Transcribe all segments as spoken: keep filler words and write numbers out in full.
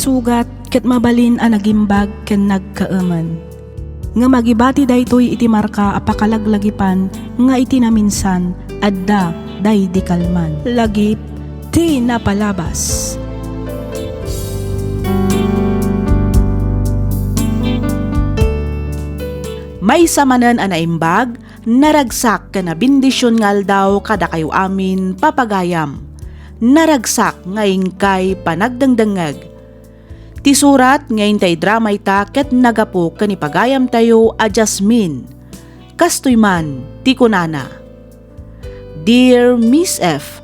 Sugat ket mabalin a nagimbag ken nagkaemen. Ngem agibati daytoy iti marka a pakalaglagipan nga iti naminsan adda daydi kalman. Lagip ti napalabas. Maysa manen a naimbag, naragsak ken a bendision nga aldaw kadakayo amin, papagayam. Naragsak nga inkay panagdengdengngeg. Ti surat nga intay drama ita ket nagapu ken ni pagayamtayo a Jasmine. Kastoy man ti kunana, Dear Miss F,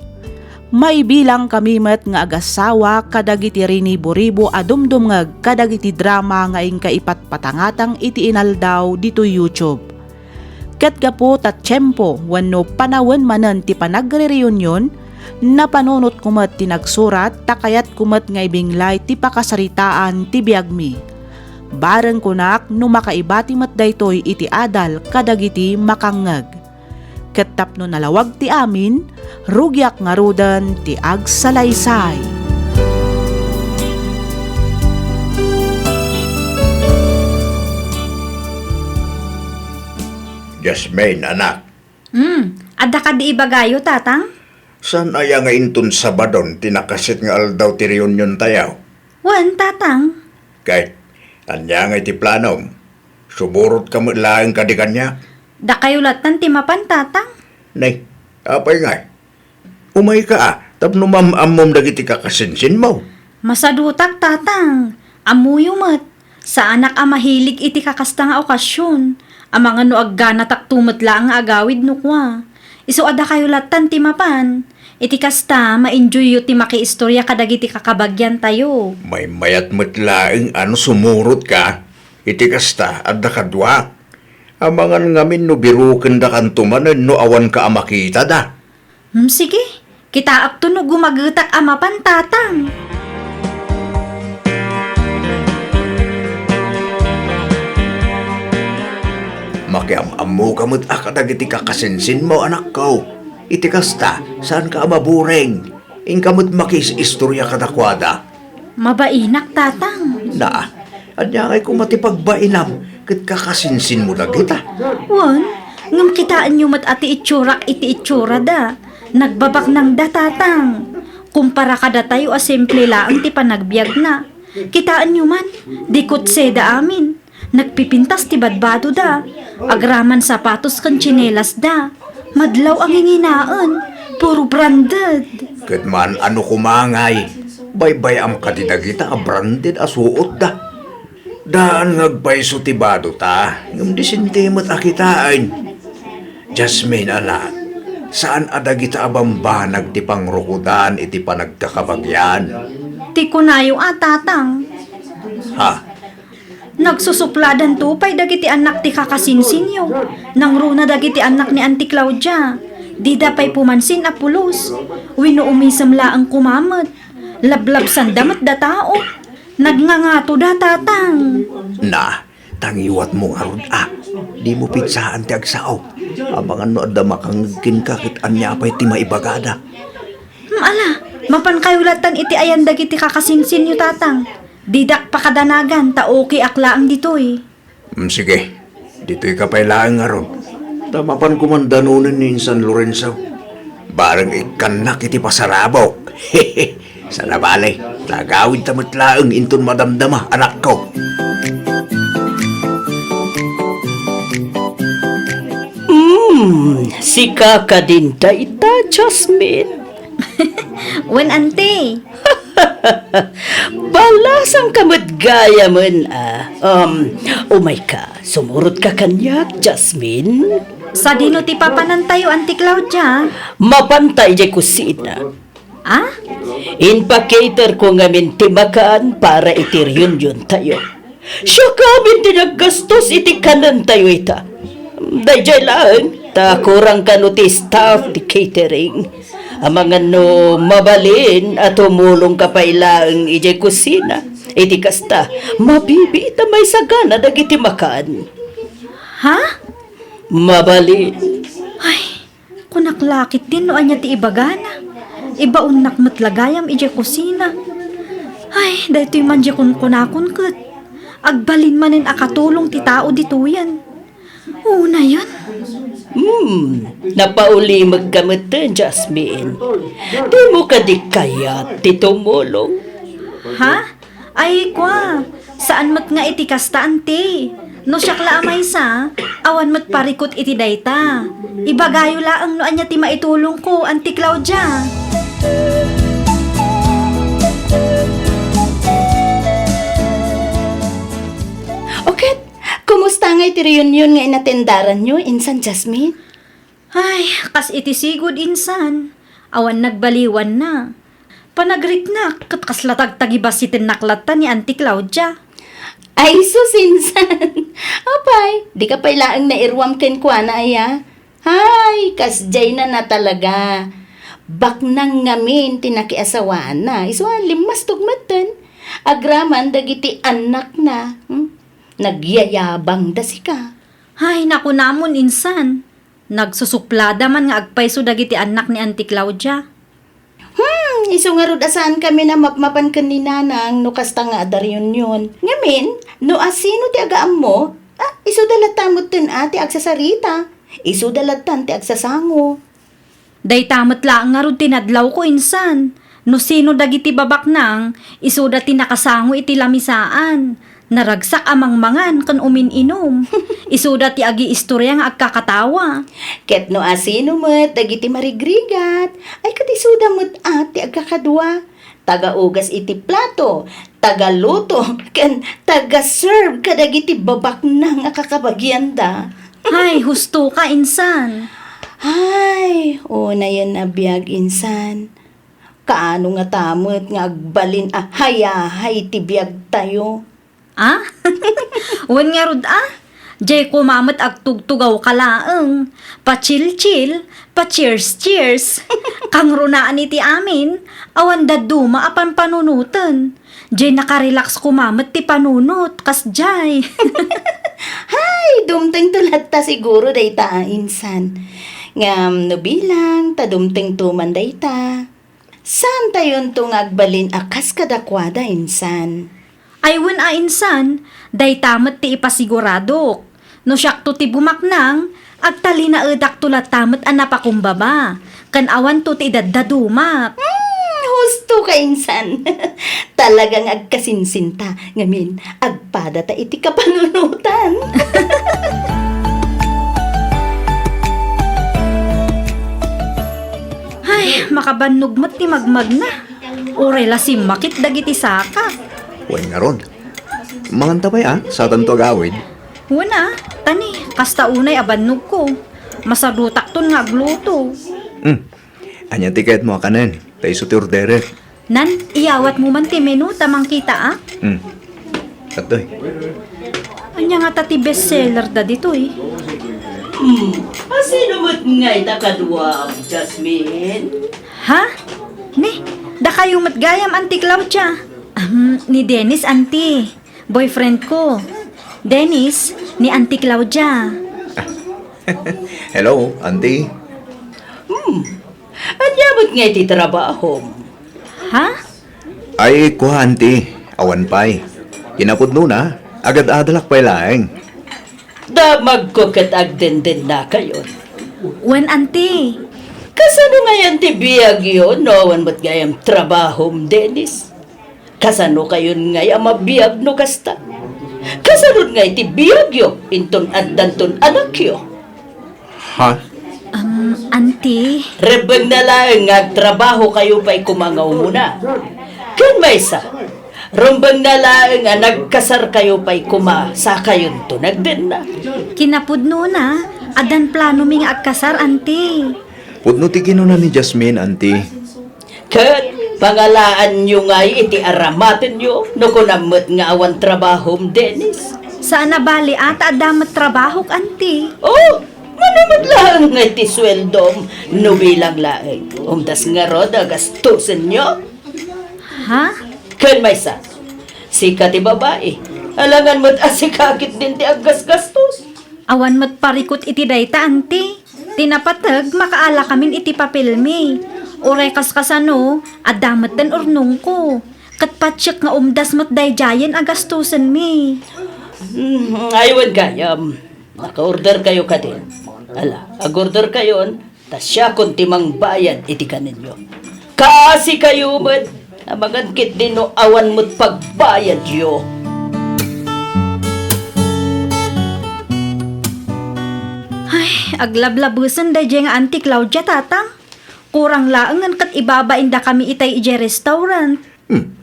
maibilang kami met nga agasawa kadagiti riniburibo a dumdumngeg kadagiti drama nga inka ipatpatangatang iti inaldaw ditoy YouTube. Ket gapu ta tiempo wenno panawen manen ti panagrereunion, napanunotko met ti nagsurat ta kayatko met nga ibinglay ti pakasaritaan ti biagmi. Bareng kunak no makaibati met daytoy iti adal kadagiti makangngeg. Ket tapno nalawag ti amin, rugiak ngaruden ti agsalaysay. Jasmine, anak. Hmm, adda kadi ibagayo, Tatang? Saan aya nga inton Sabadon ti nakasit nga aldaw ti reunion tayo? Wen, Tatang. Kay, ania nga iti planom? Sumurotka met laeng kadi kaniak? Dakayo lattan ti mapan, Tatang. Nay, apay ngay? Umayka a, tapno maam-ammom dagiti kakasinsinmo. Masadutak, Tatang. Ammoyo met, saanak a mahilig iti kakasta nga okasyon. Amangan no agganatakto met laeng nga agawid no kua. Isu a dakayo lattan ti mapan. Iti kasta, ma-enjoyyo ti makiistorya kadagiti kakabagiantayo. Maymayat met laeng a no sumurotka. Iti kasta, adda kaduak. Amangan ngamin no birokendakanto manen no awanka a makitada. Hmm, sige. Kitaakto no gumagetak a mapan, Tatang. Makiam-ammoka met a kadagiti kakasinsinmo, anakko. Iti kasta, saanka a maburing. Inka met makiis-istorya kadakuada. Mabainak, Tatang. Na, ania ngay koma ti pagbainam ket kakasinsinmo dagita? Wen, ngem kitaenyo met a ti itsurak iti itsurada. Nagbabaknangda, Tatang. Kumpara kadatayo a simple laeng ti panagbiagna. Kitaenyo man, dikutse da amin. Nagpipintas ti badbadoda. Agraman sapatos ken tsinelasda. Madlaw a nginginaen. Puro branded. Ket man, ano koma ngay? Baybay-am kadi dagita a branded a suotda? Daan nga agpayso ti badota, ngem disente met a kitaen. Jasmine, anak, saan a dagita a bambanag ti pangrukodan iti panagkakabagian? Ti kunayo a, Tatang. Ha? Nagsusukladanto pay dagiti annak ti kakasinsinyo. Nangruna dagiti annak ni Auntie Claudia. Dida pay pumansin a pulos. Wenno umisem laeng koma met. Lablabsanda met da tao. Nagngangato da, Tatang. Na, tangiwatmo ngarud a. Dimo pigsaan ti agsao. Amangan no adda makangngeg kenka ket ania pay ti maibagada. Hmm, ala, mapankayo lattan iti ayan dagiti kakasinsinyo, Tatang. Didak pakadanagan ta okay ak laeng ditoy. Mm, sige. Ditoy ka pay laeng ngarud. Ta mapan koman danonen ni Insan Lorenzo. Bareng ikkannak iti pasarabok. Sana bale, ta agawidta met laeng inton madamdama, anakko. Mm, sika kadin dayta, Jasmine? Wen, ante. Balasangka met gayamen a. Um, umayka, sumurotka kaniak, Jasmine. Sadino ti papanantayo, Auntie Claudia? Mapanta idiay kusina. Ah? Impacaterko ngamin ti makan para iti reuniontayo. Siakamin ti naggastos iti kanentayo ita. Daydiay laeng, ta kurang kano ti staff ti catering. Amangan no mabalin a tumulongka pay laeng idiay kusina. Iti kasta, mabibiit a maisagana dagiti makan. Ha? Mabalin. Ay, kunak la ketdin no ania ti ibagana. Ibaonnak met la gayam idiay kusina. Ay, daytoy man diay kunkunakon ket agbalin manen a katulong ti tao ditoyen. Unayen. Hmm, napaulimekka metten, Jasmine. Dimo kadi kayat ti tumulong? Ha? Ay, kua, saan met nga iti kasta, anti. No siak la a maysa, awan met parikut iti dayta. Ibagayo laeng no ania ti maitulongko, Anti Claudia. O ket, kumusta ngay ti reunion nga inatendaranyo insan, Jasmine? Ay, kas iti sigud insan, awan nagbaliwanna. Panagriknak, ket kasla tagtagibasitennak latta ni Anti Claudia. Ay, sus, insan! Apay, dika pay laeng nairuam kenkuana, aya? Ay, kasdiaynana talaga. Baknang ngamin ti nakiasawaanna, isu a limmastog metten. Agraman dagiti annakna, hmm? Nagyayabangda sika. Ay, nakunamon, insan. Nagsusuplada man nga agpayso dagiti annak ni Anti Claudia. Hmm, isu ngarud a saankami a mapmapan ken ni Nanang no kasta nga adda reunion. Ngamin, no asino ti agaammo, ah, isuda latta metten a ti agsasarita. Isuda lattan ti agsasango. Dayta met laeng ngarud ti nadlawko insan. No sino dagiti babaknang, isuda ti nakasango iti lamisaan. Naragsak a mangmangan ken umin-inum. Isuda ti agiistoria nga agkakatawa. Ket no asino met dagiti marigrigat, ay ket isuda met a ti agkakadua. Tagaugas iti plato, tagaluto, ken taga-serve kadagiti babaknang a kakabagianda. Ay, husto ka, insan. Ay, unayen a biag, insan. Kaano ngata met nga agbalin a hayahay ti biagtayo? Ah? Wen ngarud a? Diay koma met agtugtugaw ka laeng. Pa-chill-chill, pa-cheers-cheers. Kangrunaan iti amin, awan dadduma a panpanunoten. Diay nakarelax koma met ti panunot, kasdiay. Hay, dumtengto latta siguro dayta a insan. Ngem no bilang ta dumtengto man dayta, saantayonto nga agbalin a kas kadakuada insan. Ay wen a insan, dayta met ti ipasiguradok. No siakto ti bumaknang, agtalinaedakto latta met a napakumbaba, ken awanto ti idaddadumak. Hmm, husto ka insan. Talaga nga agkasinsinta, ngamin, agpadata iti kapanunotan. Ay, makabannog met ti magmagna. Uray la simmakit dagiti saka. Wen ngarud. Manganta pay a, satanto agawid. Wen a, tani, kasta unay a bannogko. Masadutakton nga agluto. Hmm. Ania ti kayatmo a kanen? Ta isu ti orderek. Nan, iyawatmo man ti menu ta mangkitaak. Hmm. Adtoy. Ania ngata ti bestseller da ditoy? Hmm. Asino met ngay ta kaduam, Jasmine? Ha? Ni, dakayo met gayam, Anti Claudia. Ahem, ni Dennis, Anti. Boyfriend ko. Dennis, ni Anti Claudia. Hello, Anti. Hmm. Ania met ngay ti trabahom? Ha? Ay, kua, Anti. Awan pay. Kinapudnona, agad-adalak pay laeng. Damagko ket agdendennakayon. Wen, Anti. Kasano ngayan ti biagyo no awan met gayam trabahom, Dennis? Kasano kayon ngay a mabiag no kasta? Kasano ngay ti biagyo inton addanton anakyo? Ha? Um, Anti. Rebbengna laeng nga agtrabaho kayo pay koma nga umuna. Ken maysa, rebbengna laeng a nagkasar kayo pay koma sakayonto nagdenna. Kinapudnona, addan planomi nga agkasar, Anti. Pudno ti kinuna ni Jasmine, Anti. Ket pangalaanyo ngay iti aramatenyo no kunam met nga awan trabahom, Dennis. Saan a bali a ta adda met trabahok, Anti. Oh, mano met laeng ngay ti sueldom no bilang laeng. Umdas ngarud a gastusenyo? Ha? Ken maysa, sika ti babai. Alangan met a sika ketdin ti aggasgastos. Awan met parikut iti dayta, Anti. Ti napateg, makaalakamin iti papelmi. Uray kaskasano, adda metten urnongko. Ket patiek nga umdas met daydiayen a gastusenmi. Hmm, aywan gayam. Naka-order kayo kadin. Ala, ag-order kayon, ta siakon ti mangbayad iti kanenyo. Kaasi kayo met, amangan ketdi no awan met pagbayadyo. Ay, aglablabesen daydiay nga Auntie Claudia, Tatang. Kurang laengen ket ibabaindakami itay idiay restaurant. Hmm.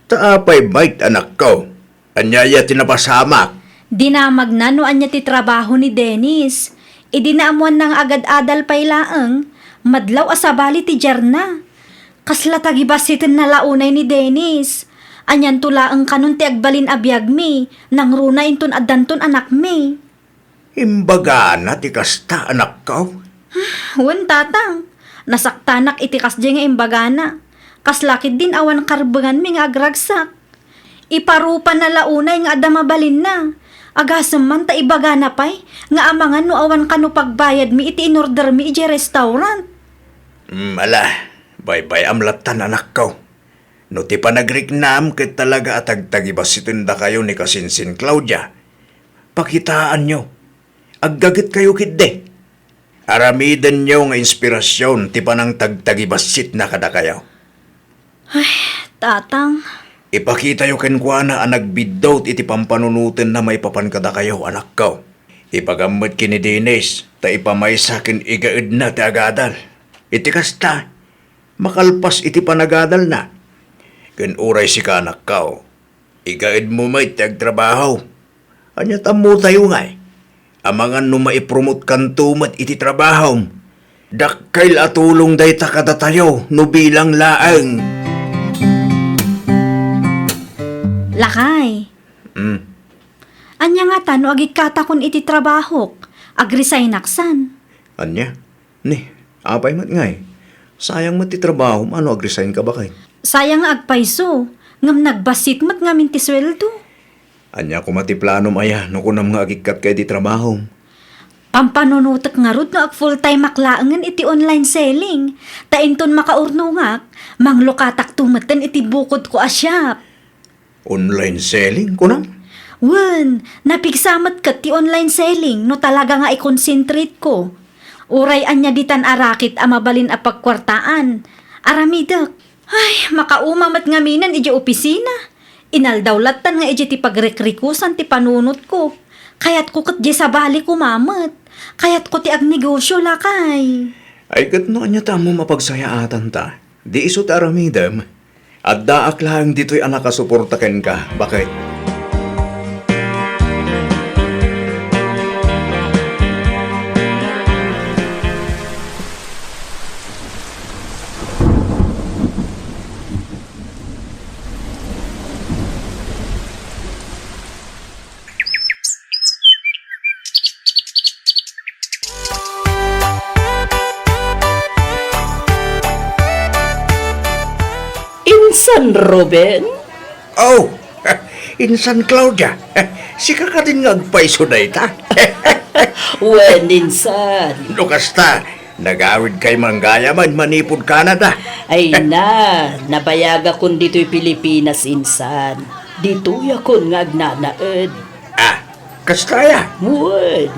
Ta apay met, anakko? Ania aya ti napasamak? Dinamagna no ania ti trabaho ni Dennis. Idi naammoanna nga agad-adal pay laeng, madlaw a sabali ti diarna. Kasla tagibassitenna la unay ni Dennis. Anianto laeng kanon ti agbalin a biagmi, nangruna inton addanton anakmi. Imbagana ti kasta, anakko? Wen, Tatang. Nasaktanak iti kasdiay nga imbagana. Kasla ketdin awan karbenganmi nga agragsak. Iparupanna la unay nga adda mabalinna. Agasem man ta ibagana pay nga amangan no awan kano pagbayadmi iti inordermi idiay restaurant. Mm, ala, baybay-am lattan, anakko. No ti panagriknam ket talaga a tagtagibassitendakayo ni kasinsin Claudia, pakitaanyo. Aggagetkayo ketdi. Aramidenyo nga inspirasyon ti panangtagtagibassitna kadakayo. Ay, Tatang. Ipakitayo kenkuana a nagbiddut iti pampanunotenna maipapan kadakayo, anakko. Ibagam met ken ni Dennis ta ipamaysa ken igaedna ti agadal. Iti kasta, makalpas iti panagadalna. Ken uray sika, anakko, igaedmo met ti agtrabaho. Ania ti ammotayo ngay? Amangan no maipromotkanto met iti trabahom. Dakkel a tulong dayta kadatayo no bilang laeng. Lakay. Mm. Ania ngata no agikkatakon iti trabahok? Agresignak san? Ania? Ni, apay met ngay? Sayang met ti trabahom a no agresign ka, baket. Sayang nga agpayso, ngem nagbassit met ngamin ti sueldo. Ania koma ti planom aya no kunam nga agikkatka iti trabahom? Pampanunotek ngarud no ag-full-time-ak laengen iti online selling, ta inton makaurnongak, manglokatakto metten iti bukodko a shop. Online selling, kunam? Wen, napigsa met ket ti online selling no talaga nga i-concentrate ko. Uray ania ditan a raket a mabalin a pagkuartaan, aramidek. Ay, makauma met ngaminen idiay opisina. Inaldaw lattan nga idiay ti pagrikrikusan ti panunotko. Kayatko ket diay sabali koma met. Kayatko ti agnegosio, lakay. Ay, ket no ania ti ammom a pagsayaatanta, di isu ti aramidem. Addaak laeng ditoy a nakasuporta kenka, baket. Insan, Ruben? Oh, insan Claudia. Sika kadin nga agpayso dayta? Wen, insan. No kasta, nagawidkay man gayam manipud Canada. Ay na, nabayagakon ditoy Pilipinas, insan. Ditoyakon nga agnanaed. Ah, kasta aya? Wen.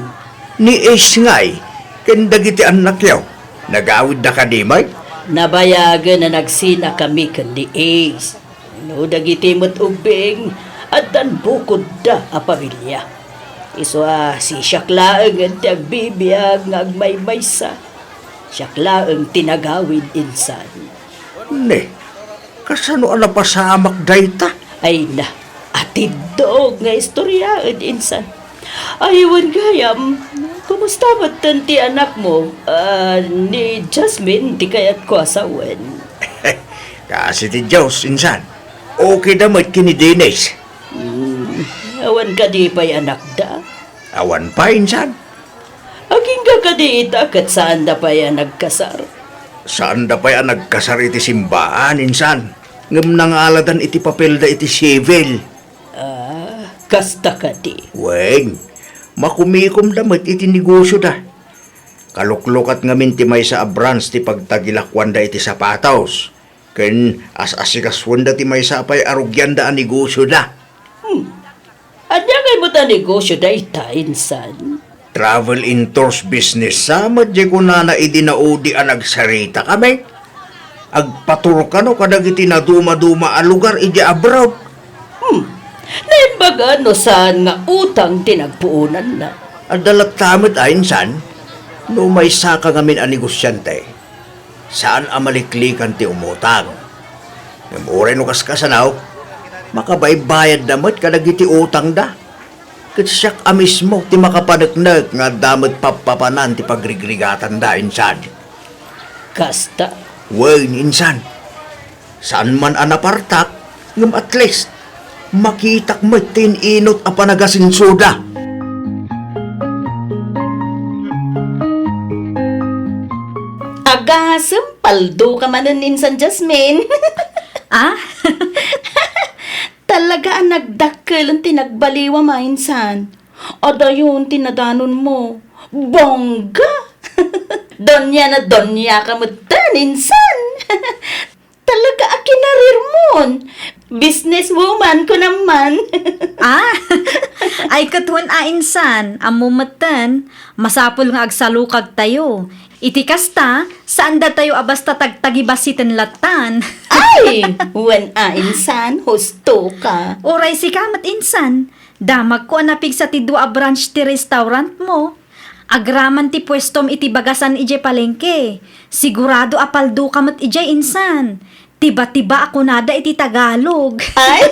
Ni Ace ngay, ken dagiti annakyo, nagawidda kadi met? Nabayagen a nagsinakami ken ni Ace. No dagiti met ubbing, addan bukodda a pamilia. Isu a, si siak laengen ti agbibiag nga agmaymaysa. Siak laeng ti nagawid, insan. Ne, kasano a napasamak dayta? Ay na, atiddog nga istoryaen, insan. Ay, wen gayam, kumusta metten ti anakmo? Ah, ni Jasmine ti kayatko a sawen. Kaasi ti Dios, insan. Okay da met ken ni Dennis. Hmm, awan kadi pay anakda? Awan pay, insan. Agingga kadi ita ket saanda pay a nagkasar? Saanda pay a nagkasar iti simbaan, insan. Ngem nangaladan iti papelda iti sivil. Ah, kasta kadi. Wen, makumikomda met iti negosioda. Kaluklukat ngamin ti maysa a branch ti pagtagilakuanda iti sapatos. Ken as-asikasuanda ti maysa pay a rugianda a negosioda. Hmm. Ania ngay met a negosio dayta, insan? Travel and tours business sa met di kunana idi naudi a nagsaritakami. Agpaturkano kadagiti nadumaduma a lugar idi abroad. Hmm. Naimbag no saan nga utang ti nagpuonanna. Adda latta met a insan, no maysaka ngamin a negosiante. Saan a maliklikan ti umutang. Ngem uray no kaskasano, makabaybayadda met kadagiti utangda. Ket siak a mismo ti makapaneknek nga adda met pappapanan ti pagrigrigatanda, insan. Kasta? Wen, insan. Saan man a napartak, ngem at least, makitak met ti in-inut a panagasensoda. Agasem, paldo ka manen, insan Jasmine. Ah? Talaga a nagdakkelen ti nagbaliwam a insan. Adayon ti nadanonmo. Bongga! Donya na donya ka metten, insan! Talaga a kinarirmon! Businesswoman, kunam man! Ah! Ay, ket wen a insan, ammo metten, masapul nga agsalukagtayo. Iti kasta, saandatayo a basta tagtagibasiten lattan. Ay! Wen a insan, husto ka. Uray sika met insan, damagko a napigsa ti dua a branch ti restaurantmo. Agraman ti puestom iti bagasan idiay palengke. Sigurado a paldo ka met idiay insan. Tiba-tiba a kunada iti Tagalog. Ay!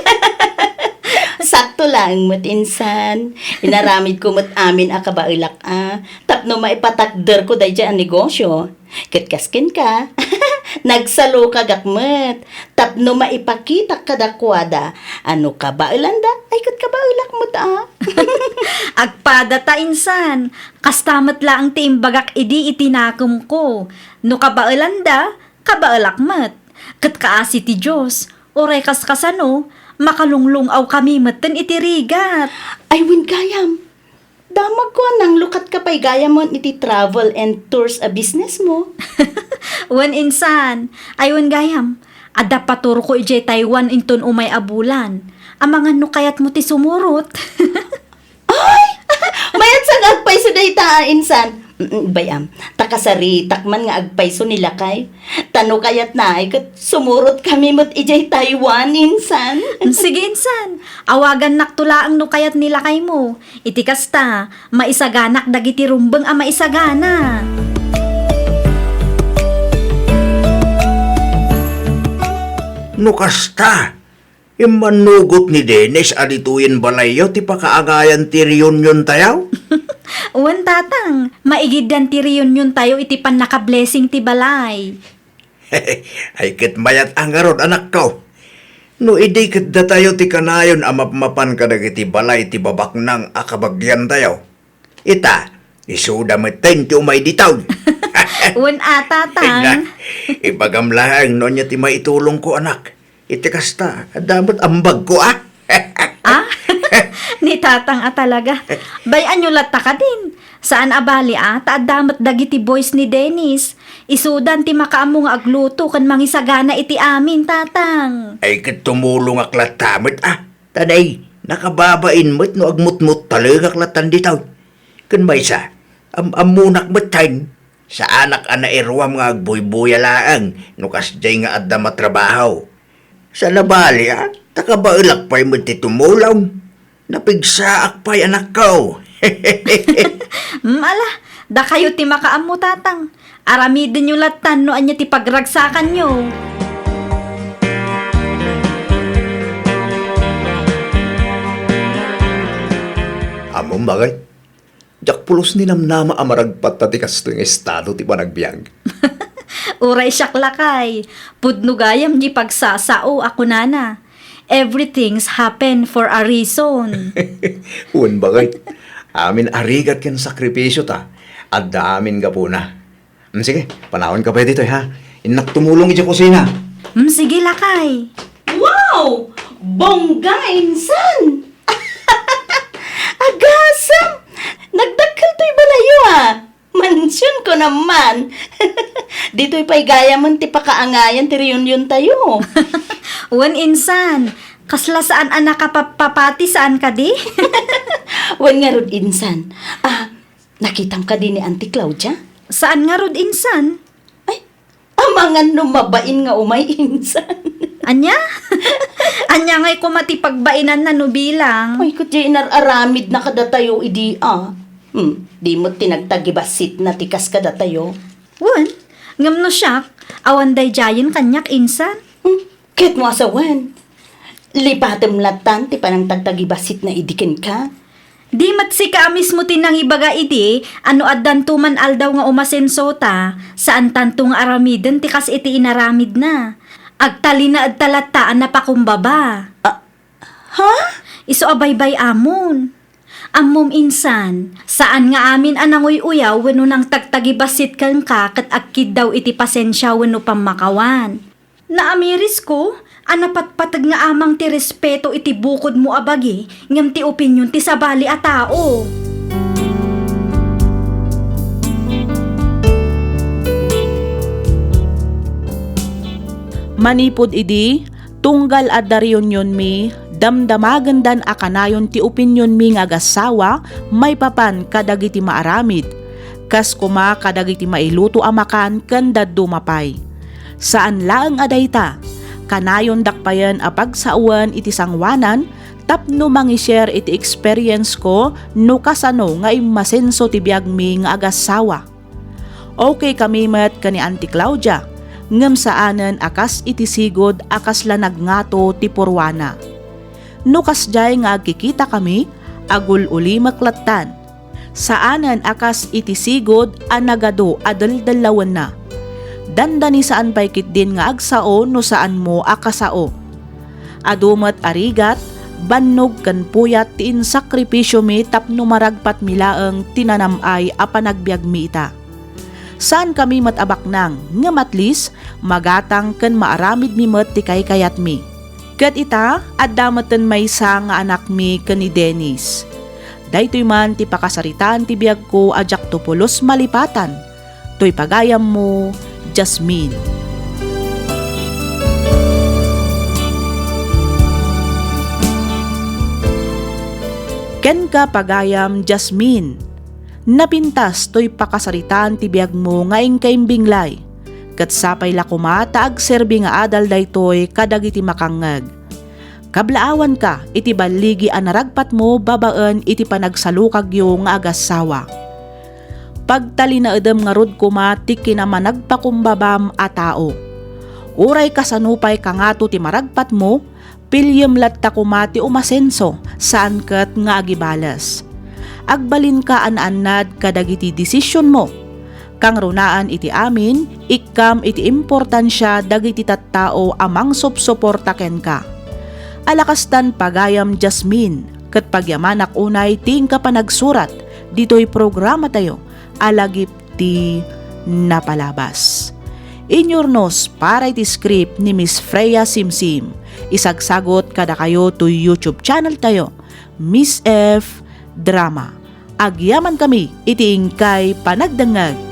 Sakto laeng met insan. Inaramidko met amin a kabaelak a tapno maipatakderko daydiay a negosio. Ket kas kenka, nagsalukagak met tapno maipakitak kadakuada a no kabaelanda, ay ket kabaelak met a. Agpadata insan, kasta met laeng ti imbagak idi iti nakemko. No kabaelanda, kabaelak met. Ket kaasi ti Dios, uray kaskasano, makalunglung-awkami metten iti rigat. Ay, wen gayam. Damagko a nanglukatka pay gayam iti travel and tours a businessmo. Wen insan, ay wen gayam, adda paturko idiay Taiwan inton umay a bulan. Amangan no kayatmo ti sumurot. Ay! Mayat sa nga agpayso dayta a insan. Mm, bay-am, ta kasaritak man nga agpayso ni lakay. Ta no kayatna ay ket sumurotkami met idiay Taiwan, insan. Mm, sige, insan. Awagannakto laeng no kayat ni lakaymo. Iti kasta, maisaganak dagiti rumbeng a maisagana. No kasta, immannugot ni Dennis a ditoyen balayyo ti pakaangayan ti reunion tayo? Wen, tatang, maigiddan ti reunion tayo iti pannakablessing ti balay. Ay ket mayat a ngarud, anakko. No idi ket datayo ti kanayon a mapmapan kadagiti balay ti babaknang a kabagiantayo. Ita, isuda metten ti umay ditoy. Wen a, tatang. Ay na, ibagam laeng no ania ti maitulongko, anak. Iti kasta, adda met ambagko, a? Ah? Ni tatang a talaga. Bay-anyo latta kadin. Saan a bali, a, ta adda met dagiti boys ni Dennis. Isudan ti makaammo nga agluto ken mangisagana iti amin, tatang. Ay ket tumulongak latta met, a. Ta nay, nakababain met no agmutmuttalekak lattan ditoy. Ken maysa, am-ammonak metten, saanak a nairuam nga agbuybuya laeng no kasdiay nga adda matrabaho. Saan a bali, a, ta kabaelak pay met ti tumulong. Napigsaak pay, anakko. Mm, ala, dakayo ti makaammo, tatang. Aramidenyo lattan no ania ti pagragsakanyo. Ammom, bagay? Diak pulos ni namnama a maragpatta ti kastoy nga estado ti panagbiag. Uray siak, lakay, pudno gayam di pagsasao a kunana, "Everything's happen for a reason." Wen, bagay. Amin a rigat ken sakripisio ta, adda amin gapuna. Mm, sige, panawanka pay ditoy, ha? Innak tumulong idiay kusina. Mm, sige, lakay. Wow! Bongga, insan! Agasem! Nagdakkel toy balayyo, a. Mansion ko naman. Ditoy pay gayamen ti pakaangayan ti reuniontayo. Wen, insan, kasla saan a nakapapapati, saan kadi? Wen ngarud, insan. Ah, nakitam kadi ni Auntie Claudia? Saan ngarud, insan? Ay, amangan no mabain nga umay, insan. Ania? Ania ngay koma ti pagbainanna no bilang? Ay, ket diay inar-aramidna kadatayo idi, a. Hmm, di met ti nagtagibasitna ti kas kadatayo. Wen, ngem no siak, awan daydiayen kaniak, insan. Hmm, ket mo a sawen. Lipatem lattan ti panangtagtagibasitna idi kenka. Di met sika a mismo ti nangibaga idi a no addanto man aldaw nga umasensota, saantanto nga aramiden ti kas iti inaramidna. Agtalinaedta latta a napakumbaba. Ah, ha? Isu a baybay-amon. Ammom, insan, saan nga amin a nanguy-uyaw wenno nangtagtagibassit kenka ket agkiddaw iti pasensia wenno pammakawan. Naamirisko a napatpateg nga amang ti respeto iti bukodmo a bagi ngem ti opinion ti sabali a tao. Manipud idi, tunggal adda reunionmi, damdamagendan a kanayon ti opinionmi nga agassawa maipapan kadagiti maaramid, kas koma kadagiti mailuto a makan ken dadduma pay. Saan laeng a dayta, kanayondak payen a pagsawen iti sangoanan tapno mangi-share iti experience ko no kasano nga immasenso ti biagmi nga agassawa. Okay kami met ken ni Auntie Claudia, ngem saanen a kas iti sigud a kasla nagngato ti purwana. No kasdiay nga agkikita kami, agul-ulimek lattan. Saanen a kas iti sigud a nagadu a deldellawenna. Dandani saan pay ketdin nga agsao no saanmo a kasao. Adu met a rigat, bannog ken puyat ti insakripisiomi tapno maragpatmi laeng ti nanam-ay a panagbiagmi ita. Saankami met a baknang, ngem at least, magatang ken maaramidmi met ti kaykayatmi. Ket ita, adda metten maysa nga anakmi ken ni Dennis. Daytoy man ti pakasaritaan ti biagko a diakto pulos malipatan. Toy pagayammo, Jasmine. Kenka, pagayam Jasmine, napintas toy pakasaritaan ti biagmo nga inka imbinglay, ket sapay la koma ta agserbi nga adal daytoy kadagiti makangngeg. Kablaawanka iti balligi a naragpatmo babaen iti panagsalukagyo nga agassawa. Pagtalinaedem ngarud koma ti kinamanagpakumbabam a tao. Uray kasano pay kangato ti maragpatmo, piliem latta koma ti umasenso, saan ket nga agibales. Agbalinka a naannad kadagiti desisionmo. Kangrunaan iti amin, ikkam iti importansia dagiti tattao a mangsupsuporta kenka. Alakastan pagayam Jasmine, ket pagyamanak unay ti inka panagsurat ditoy programatayo a Lagip ti Napalabas. Inyurnos para iti script ni Miss Freya Simsim. Isagsagot kadakayo toy YouTube channel tayo, Miss F Drama. Agyamankami iti inkay panagdengngeg.